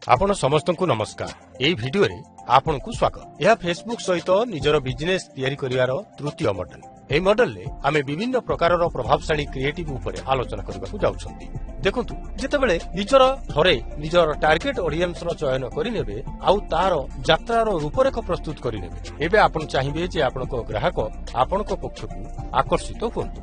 ଆପଣ ସମସ୍ତଙ୍କୁ ନମସ୍କାର। ଏହି ଭିଡିଓରେ ଆପଣଙ୍କୁ ସ୍ୱାଗତ। ଏହା ଫେସବୁକ୍ ସହିତ ନିଜର ବିଜନେସ୍ ତିଆରି କରିବାର ତୃତୀୟ ମଡେଲ। ଏହି ମଡେଲରେ ଆମେ ବିଭିନ୍ନ ପ୍ରକାରର ପ୍ରଭାବଶାଳୀ କ୍ରିଏଟିଭ ଉପରେ ଆଲୋଚନା କରିବାକୁ ଯାଉଛନ୍ତି। ଦେଖନ୍ତୁ, ଯେତେବେଳେ ନିଜର ଥରେ ନିଜର ଟାର୍ଗେଟ ଅଡିଏନ୍ସର ଚୟନ କରିନେବେ ଆଉ ତାର ଯାତ୍ରାର ରୂପରେଖ ପ୍ରସ୍ତୁତ କରିନେବେ, ଏବେ ଆପଣ ଚାହିଁବେ ଯେ ଆପଣଙ୍କ ଗ୍ରାହକ ଆପଣଙ୍କ ପକ୍ଷକୁ ଆକର୍ଷିତ ହୁଅନ୍ତୁ।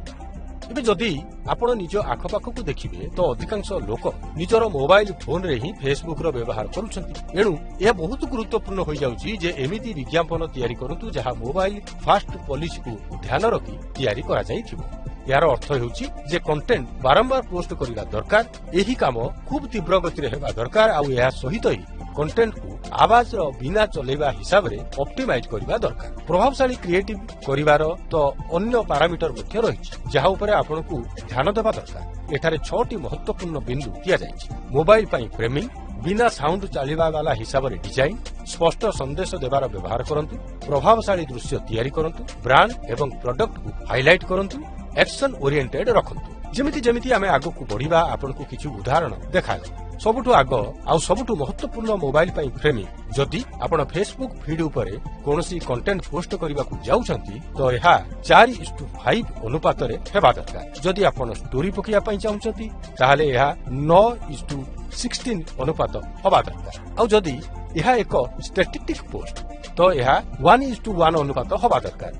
ଏବେ ଯଦି ଆପଣ ନିଜ ଆଖପାଖକୁ ଦେଖିବେ ତ ଅଧିକାଂଶ ଲୋକ ନିଜର ମୋବାଇଲ ଫୋନରେ ହିଁ ଫେସବୁକର ବ୍ୟବହାର କରୁଛନ୍ତି। ଏଣୁ ଏହା ବହୁତ ଗୁରୁତ୍ୱପୂର୍ଣ୍ଣ ହୋଇଯାଉଛି ଯେ ଏମିତି ବିଜ୍ଞାପନ ତିଆରି କରନ୍ତୁ ଯାହା ମୋବାଇଲ ଫାଷ୍ଟ ପଲିସିକୁ ଧ୍ୟାନ ରଖି ତିଆରି କରାଯାଇଥିବ। ଏହାର ଅର୍ଥ ହେଉଛି ଯେ କଣ୍ଟେଣ୍ଟ ବାରମ୍ବାର ପୋଷ୍ଟ କରିବା ଦରକାର, ଏହି କାମ ଖୁବ୍ ତୀବ୍ର ଗତିରେ ହେବା ଦରକାର, ଆଉ ଏହା ସହିତ ହିଁ କଣ୍ଟେଣ୍ଟକୁ ଆବାଜର ବିନା ଚଲେଇବା ହିସାବରେ ଅପ୍ଟିମାଇଜ କରିବା ଦରକାର। ପ୍ରଭାବଶାଳୀ କ୍ରିଏଟିଭ କରିବାର ତ ଅନ୍ୟ ପାରାମିଟର ମଧ୍ୟ ରହିଛି ଯାହା ଉପରେ ଆପଣଙ୍କୁ ଧ୍ୟାନ ଦେବା ଦରକାର। ଏଠାରେ 6ଟି ମହତ୍ୱପୂର୍ଣ୍ଣ ବିନ୍ଦୁ ଦିଆଯାଇଛି। ମୋବାଇଲ ପାଇଁ ଫ୍ରେମିଂ, ବିନା ସାଉଣ୍ଡ ଚାଲିବା ବାଲା ହିସାବରେ ଡିଜାଇନ, ସ୍ପଷ୍ଟ ସନ୍ଦେଶ ଦେବାର ବ୍ୟବହାର କରନ୍ତୁ, ପ୍ରଭାବଶାଳୀ ଦୃଶ୍ୟ ତିଆରି କରନ୍ତୁ, ବ୍ରାଣ୍ଡ ଏବଂ ପ୍ରଡକ୍ଟକୁ ହାଇଲାଇଟ କରନ୍ତୁ, ଆକ୍ସନ ଓରିଏଣ୍ଟେଡ ରଖନ୍ତୁ। ଯେମିତି ଯେମିତି ଆମେ ଆଗକୁ ବଢିବା ଆପଣଙ୍କୁ କିଛି ଉଦାହରଣ ଦେଖାଗଲା। ସବୁଠୁ ଆଗ ଆଉ ସବୁଠୁ ମହତ୍ୱପୂର୍ଣ୍ଣ ମୋବାଇଲ ପାଇଁ ଫ୍ରେମିଂ। ଯଦି ଆପଣ ଫେସବୁକ୍ ଫିଡ୍ ଉପରେ କୌଣସି କଣ୍ଟେଣ୍ଟ ପୋଷ୍ଟ କରିବାକୁ ଯାଉଛନ୍ତି ତ ଏହା 4:5 ଅନୁପାତରେ ହେବା ଦରକାର। ଯଦି ଆପଣ ଷ୍ଟୋରି ପକାଇବା ପାଇଁ ଚାହୁଁଛନ୍ତି ତାହେଲେ ଏହା 9:16 ଅନୁପାତ ହେବା ଦରକାର। ଆଉ ଯଦି ଏହା ଏକ ଷ୍ଟାଟିଷ୍ଟିକ ପୋଷ୍ଟ ତ ଏହା 1:1 ଅନୁପାତ ହେବା ଦରକାର।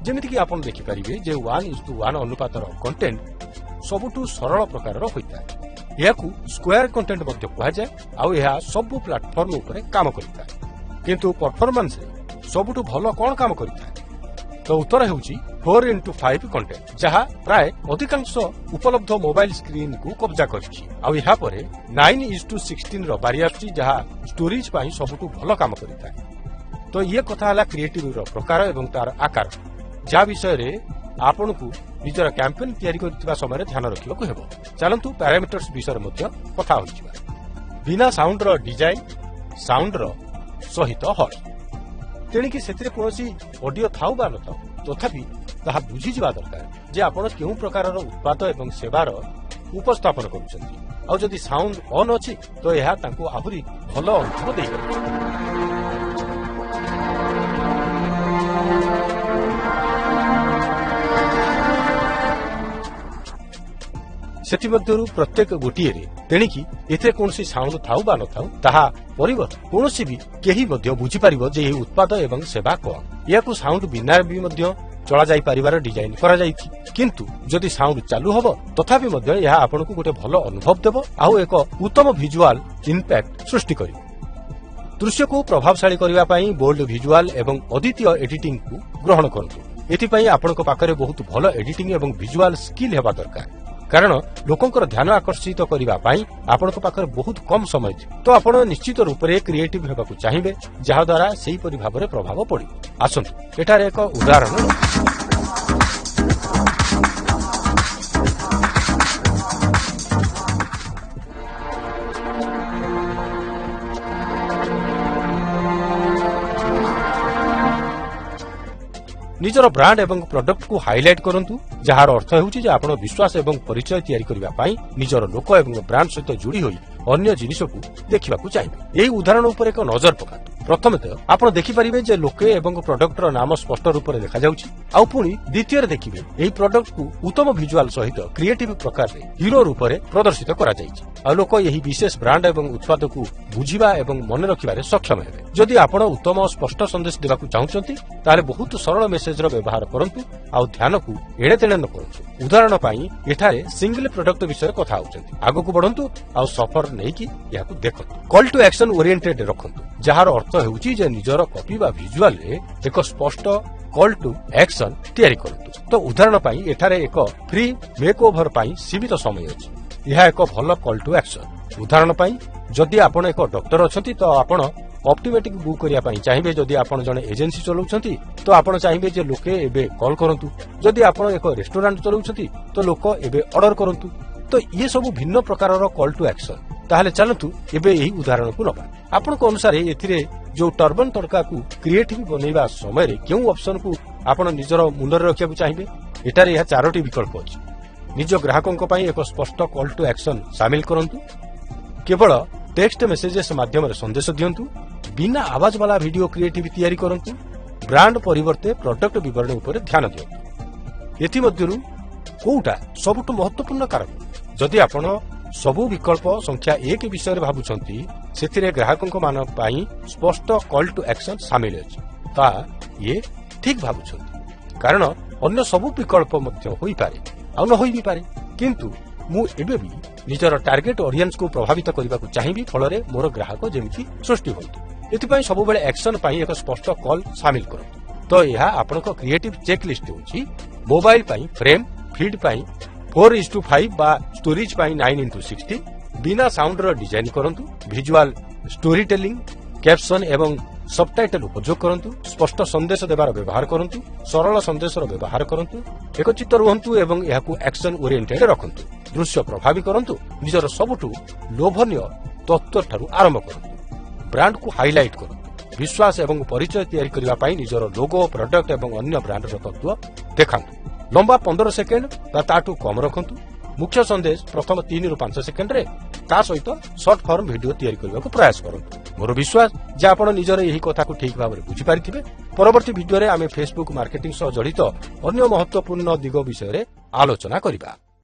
ଯେମିତିକି ଆପଣ ଦେଖିପାରିବେ ଯେ 1:1 ଅନୁପାତର କଣ୍ଟେଣ୍ଟ ସବୁଠୁ ସରଳ ପ୍ରକାରର ହୋଇଥାଏ। ଏହାକୁ ସ୍କୋୟାର କଣ୍ଟେଣ୍ଟ ମଧ୍ୟ କୁହାଯାଏ ଆଉ ଏହା ସବୁ ପ୍ଲାଟଫର୍ମ ଉପରେ କାମ କରିଥାଏ। କିନ୍ତୁ ପରଫର୍ମାନ୍ସରେ ସବୁଠୁ ଭଲ କଣ କାମ କରିଥାଏ? ତ ଉତ୍ତର ହେଉଛି 4:5 କଣ୍ଟେଣ୍ଟ, ଯାହା ପ୍ରାୟ ଅଧିକାଂଶ ଉପଲବ୍ଧ ମୋବାଇଲ ସ୍କ୍ରିନ୍କୁ କବ୍ଜା କରିଛି। ଆଉ ଏହାପରେ 9:16 ର ବାରି ଆସୁଛି, ଯାହା ଷ୍ଟୋରିଜ ପାଇଁ ସବୁଠୁ ଭଲ କାମ କରିଥାଏ। ତ ଇଏ କଥା ହେଲା କ୍ରିଏଟିଭର ପ୍ରକାର ଏବଂ ତାର ଆକାର, ଯାହା ବିଷୟରେ ଆପଣଙ୍କୁ ନିଜର କ୍ୟାମ୍ପେନ୍ ତିଆରି କରୁଥିବା ସମୟରେ ଧ୍ୟାନ ରଖିବାକୁ ହେବ। ଚାଲନ୍ତୁ ପ୍ୟାରାମିଟର୍ସ ବିଷୟରେ ମଧ୍ୟ କଥା ହୋଇଯିବା। ବିନା ସାଉଣ୍ଡର ଡିଜାଇନ, ସାଉଣ୍ଡର ସହିତ ହର୍ସ, ତେଣିକି ସେଥିରେ କୌଣସି ଅଡିଓ ଥାଉ ବା ନଥାଉ, ତଥାପି ତାହା ବୁଝିଯିବା ଦରକାର ଯେ ଆପଣ କେଉଁ ପ୍ରକାରର ଉତ୍ପାଦ ଏବଂ ସେବାର ଉପସ୍ଥାପନ କରୁଛନ୍ତି। ଆଉ ଯଦି ସାଉଣ୍ଡ ଅନ୍ ଅଛି ତ ଏହା ତାଙ୍କୁ ଆହୁରି ଭଲ ଅନୁଭବ ଦେଇପାରିବ। ସେଥିମଧ୍ୟରୁ ପ୍ରତ୍ୟେକ ଗୋଟିଏରେ ତେଣିକି ଏଥିରେ କୌଣସି ସାଉଣ୍ଡ ଥାଉ ବା ନଥାଉ, ତାହା ପରିବର୍ତ୍ତେ କୌଣସି ବି କେହି ମଧ୍ୟ ବୁଝିପାରିବ ଯେ ଏହି ଉତ୍ପାଦ ଏବଂ ସେବା କଣ। ଏହାକୁ ସାଉଣ୍ଡ ବିନା ବି ମଧ୍ୟ ଚଳାଯାଇ ପାରିବାର ଡିଜାଇନ କରାଯାଇଛି। କିନ୍ତୁ ଯଦି ସାଉଣ୍ଡ ଚାଲୁ ହବ ତଥାପି ମଧ୍ୟ ଏହା ଆପଣଙ୍କୁ ଗୋଟେ ଭଲ ଅନୁଭବ ଦେବ ଆଉ ଏକ ଉତ୍ତମ ଭିଜୁଆଲ ଇମ୍ପାକ୍ଟ ସୃଷ୍ଟି କରିବ। ଦୃଶ୍ୟକୁ ପ୍ରଭାବଶାଳୀ କରିବା ପାଇଁ ବୋଲ୍ଡ ଭିଜୁଆଲ ଏବଂ ଅଦ୍ୱିତୀୟ ଏଡିଟିଂକୁ ଗ୍ରହଣ କରନ୍ତୁ। ଏଥିପାଇଁ ଆପଣଙ୍କ ପାଖରେ ବହୁତ ଭଲ ଏଡିଟିଂ ଏବଂ ଭିଜୁଆଲ ସ୍କିଲ୍ ହେବା ଦରକାର, କାରଣ ଲୋକଙ୍କର ଧ୍ୟାନ ଆକର୍ଷିତ କରିବା ପାଇଁ ଆପଣଙ୍କ ପାଖରେ ବହୁତ କମ ସମୟ ଥିବ। ତ ଆପଣ ନିଶ୍ଚିତ ରୂପରେ କ୍ରିଏଟିଭ ହେବାକୁ ଚାହିଁବେ, ଯାହାଦ୍ୱାରା ସେହିପରି ଭାବରେ ପ୍ରଭାବ ପଡ଼ିବ। ଆସନ୍ତୁ ଏଠାରେ ଏକ ଉଦାହରଣ। ନିଜର ବ୍ରାଣ୍ଡ ଏବଂ ପ୍ରଡକ୍ଟକୁ ହାଇଲାଇଟ କରନ୍ତୁ, ଯାହାର ଅର୍ଥ ହେଉଛି ଯେ ଆପଣ ବିଶ୍ୱାସ ଏବଂ ପରିଚୟ ତିଆରି କରିବା ପାଇଁ ନିଜର ଲୋକ ଏବଂ ବ୍ରାଣ୍ଡ ସହିତ ଯୋଡ଼ି ହୋଇ ଅନ୍ୟ ଜିନିଷକୁ ଦେଖିବାକୁ ଚାହିଁବେ। ଏହି ଉଦାହରଣ ଉପରେ ଏକ ନଜର ପକାନ୍ତୁ। ପ୍ରଥମତଃ ଆପଣ ଦେଖିପାରିବେ ଯେ ଲୋକେ ଏବଂ ପ୍ରଡକ୍ଟର ନାମ ସ୍ପଷ୍ଟ ରୂପରେ ଦେଖାଯାଉଛି, ଆଉ ପୁଣି ଦ୍ୱିତୀୟରେ ଦେଖିବେ ଏହି ପ୍ରଡକ୍ଟକୁ ଉତ୍ତମ ଭିଜୁଆଲ ସହିତ କ୍ରିଏଟିଭ ପ୍ରକାରରେ ହିରୋ ରୂପରେ ପ୍ରଦର୍ଶିତ କରାଯାଇଛି, ଆଉ ଲୋକ ଏହି ବିଶେଷ ବ୍ରାଣ୍ଡ ଏବଂ ଉତ୍ପାଦକୁ ବୁଝିବା ଏବଂ ମନେ ରଖିବାରେ ସକ୍ଷମ ହେବେ। ଯଦି ଆପଣ ଉତ୍ତମ ସ୍ପଷ୍ଟ ସନ୍ଦେଶ ଦେବାକୁ ଚାହୁଁଛନ୍ତି ତାହେଲେ ବହୁତ ସରଳ ମେସେଜର ବ୍ୟବହାର କରନ୍ତୁ ଆଉ ଧ୍ୟାନକୁ ଏଣେ ତେଣେ ନ କରନ୍ତୁ। ଉଦାହରଣ ପାଇଁ ଏଠାରେ ସିଙ୍ଗଲ ପ୍ରଡକ୍ଟ ବିଷୟରେ କଥା ହେଉଛନ୍ତି। ଆଗକୁ ବଢନ୍ତୁ ଆଉ ସଫର ନେଇକି ଏହାକୁ ଦେଖନ୍ତୁ। କଲ୍ ଟୁ ଆକ୍ସନ ଓରିଏଣ୍ଟେଡ ରଖନ୍ତୁ, ଯାହାର ଅର୍ଥ ହେଉଛି ଯେ ନିଜର କପି ବା ଭିଜୁଆଲରେ ଏକ ସ୍ପଷ୍ଟ କଲ୍ ଟୁ ଆକ୍ସନ ତିଆରି କରନ୍ତୁ। ତ ଉଦାହରଣ ପାଇଁ ଏଠାରେ ଏକ ଫ୍ରି ମେକ୍ ଓଭର ପାଇଁ ସୀମିତ ସମୟ ଅଛି। ଏହା ଏକ ଭଲ କଲ୍ ଟୁ ଆକ୍ସନ। ଉଦାହରଣ ପାଇଁ ଯଦି ଆପଣ ଏକ ଡକ୍ଟର ଅଛନ୍ତି ତ ଆପଣ ଅପ୍ଟିମେଟିକ ବୁକ୍ କରିବା ପାଇଁ ଚାହିଁବେ। ଯଦି ଆପଣ ଜଣେ ଏଜେନ୍ସି ଚଲାଉଛନ୍ତି ତ ଆପଣ ଚାହିଁବେ ଯେ ଲୋକେ ଏବେ କଲ୍ କରନ୍ତୁ। ଯଦି ଆପଣ ଏକ ରେଷ୍ଟୁରାଣ୍ଟ ଚଲାଉଛନ୍ତି ତ ଲୋକ ଏବେ ଅର୍ଡର କରନ୍ତୁ। ତ ଇଏ ସବୁ ଭିନ୍ନ ପ୍ରକାରର କଲ୍ ଟୁ ଆକ୍ସନ। ତାହେଲେ ଚାଲନ୍ତୁ ଏବେ ଏହି ଉଦାହରଣକୁ ନବା। ଆପଣଙ୍କ ଅନୁସାରେ ଏଥିରେ ଯୋଉ ଟର୍ବନ ତଡ଼କାକୁ କ୍ରିଏଟିଭ ବନେଇବା ସମୟରେ କେଉଁ ଅପସନକୁ ଆପଣ ନିଜର ମୁଣ୍ଡରେ ରଖିବାକୁ ଚାହିଁବେ? ଏଠାରେ ଏହା 4ଟି ବିକଳ୍ପ ଅଛି। ନିଜ ଗ୍ରାହକଙ୍କ ପାଇଁ ଏକ ସ୍ପଷ୍ଟ କଲ୍ ଟୁ ଆକ୍ସନ ସାମିଲ କରନ୍ତୁ, କେବଳ ଟେକ୍ସଟ ମେସେଜେସ୍ ମାଧ୍ୟମରେ ସନ୍ଦେଶ ଦିଅନ୍ତୁ। ବିନା ଆବାଜ ବାଲା ଭିଡିଓ କ୍ରିଏଟିଭ୍ ତିଆରି କରନ୍ତୁ। ବ୍ରାଣ୍ଡ ପରିବର୍ତ୍ତେ ପ୍ରଡକ୍ଟ ବିବରଣୀ ଉପରେ ଧ୍ୟାନ ଦିଅନ୍ତୁ। ଏଥିମଧ୍ୟରୁ କୋଉଟା ସବୁଠୁ ମହତ୍ୱପୂର୍ଣ୍ଣ କାରକ? ଯଦି ଆପଣ ସବୁ ବିକଳ୍ପ ସଂଖ୍ୟା 1 ବିଷୟରେ ଭାବୁଛନ୍ତି, ସେଥିରେ ଗ୍ରାହକଙ୍କ ମାନଙ୍କ ପାଇଁ ସ୍ପଷ୍ଟ କଲ୍ ଟୁ ଆକ୍ସନ ସାମିଲ ଅଛି, ତା ଇଏ ଠିକ୍ ଭାବୁଛନ୍ତି। କାରଣ ଅନ୍ୟ ସବୁ ବିକଳ୍ପ ମଧ୍ୟ ହୋଇପାରେ ଆଉ ନ ହୋଇ ବି ପାରେ। କିନ୍ତୁ ମୁଁ ଏବେ ବି ନିଜର ଟାର୍ଗେଟ ଅଡିଏନ୍ସକୁ ପ୍ରଭାବିତ କରିବାକୁ ଚାହିଁବି, ଫଳରେ ମୋର ଗ୍ରାହକ ଯେମିତି ସୃଷ୍ଟି ହୁଅନ୍ତୁ। ଏଥିପାଇଁ ସବୁବେଳେ ଆକ୍ସନ ପାଇଁ ଏକ ସ୍ପଷ୍ଟ କଲ୍ ସାମିଲ କରନ୍ତୁ। ତ ଏହା ଆପଣଙ୍କ କ୍ରିଏଟିଭ ଚେକ୍ ଲିଷ୍ଟ ହେଉଛି। ମୋବାଇଲ ପାଇଁ ଫ୍ରେମ୍, ଫିଡ୍ ପାଇଁ 4:5 ବା ଷ୍ଟୋରିଜ ପାଇଁ 9:16, ବିନା ସାଉଣ୍ଡର ଡିଜାଇନ କରନ୍ତୁ, ଭିଜୁଆଲ ଷ୍ଟୋରି ଟେଲିଂ, କ୍ୟାପସନ ଏବଂ ସବଟାଇଟଲ ଉପଯୋଗ କରନ୍ତୁ, ସ୍ପଷ୍ଟ ସନ୍ଦେଶ ଦେବାର ବ୍ୟବହାର କରନ୍ତୁ, ସରଳ ସନ୍ଦେଶର ବ୍ୟବହାର କରନ୍ତୁ, ଏକଚିତ ରୁହନ୍ତୁ ଏବଂ ଏହାକୁ ଆକ୍ସନ ଓରିଏଣ୍ଟେଡ ରଖନ୍ତୁ, ଦୃଶ୍ୟ ପ୍ରଭାବୀ କରନ୍ତୁ, ନିଜର ସବୁଠୁ ଲୋଭନୀୟ ତତ୍ତ୍ୱଠାରୁ ଆରମ୍ଭ କରନ୍ତୁ, ବ୍ରାଣ୍ଡକୁ ହାଇଲାଇଟ୍ କରନ୍ତୁ, ବିଶ୍ୱାସ ଏବଂ ପରିଚୟ ତିଆରି କରିବା ପାଇଁ ନିଜର ଲୋଗୋ, ପ୍ରଡକ୍ଟ ଏବଂ ଅନ୍ୟ ବ୍ରାଣ୍ଡର ତତ୍ତ୍ୱ ଦେଖାନ୍ତୁ। ଲମ୍ବା 15 ସେକେଣ୍ଡ ବା ତାଠୁ କମ୍ ରଖନ୍ତୁ। ମୁଖ୍ୟ ସନ୍ଦେଶ ପ୍ରଥମ 3ରୁ 5 ସେକେଣ୍ଡରେ, ତା ସହିତ ସର୍ଟ ଫର୍ମ ଭିଡିଓ ତିଆରି କରିବାକୁ ପ୍ରୟାସ କରନ୍ତୁ। ମୋର ବିଶ୍ୱାସ ଯେ ଆପଣ ନିଜର ଏହି କଥାକୁ ଠିକ୍ ଭାବରେ ବୁଝିପାରିଥିବେ। ପରବର୍ତ୍ତୀ ଭିଡିଓରେ ଆମେ ଫେସବୁକ୍ ମାର୍କେଟିଂ ସହ ଜଡ଼ିତ ଅନ୍ୟ ମହତ୍ୱପୂର୍ଣ୍ଣ ଦିଗ ବିଷୟରେ ଆଲୋଚନା କରିବା।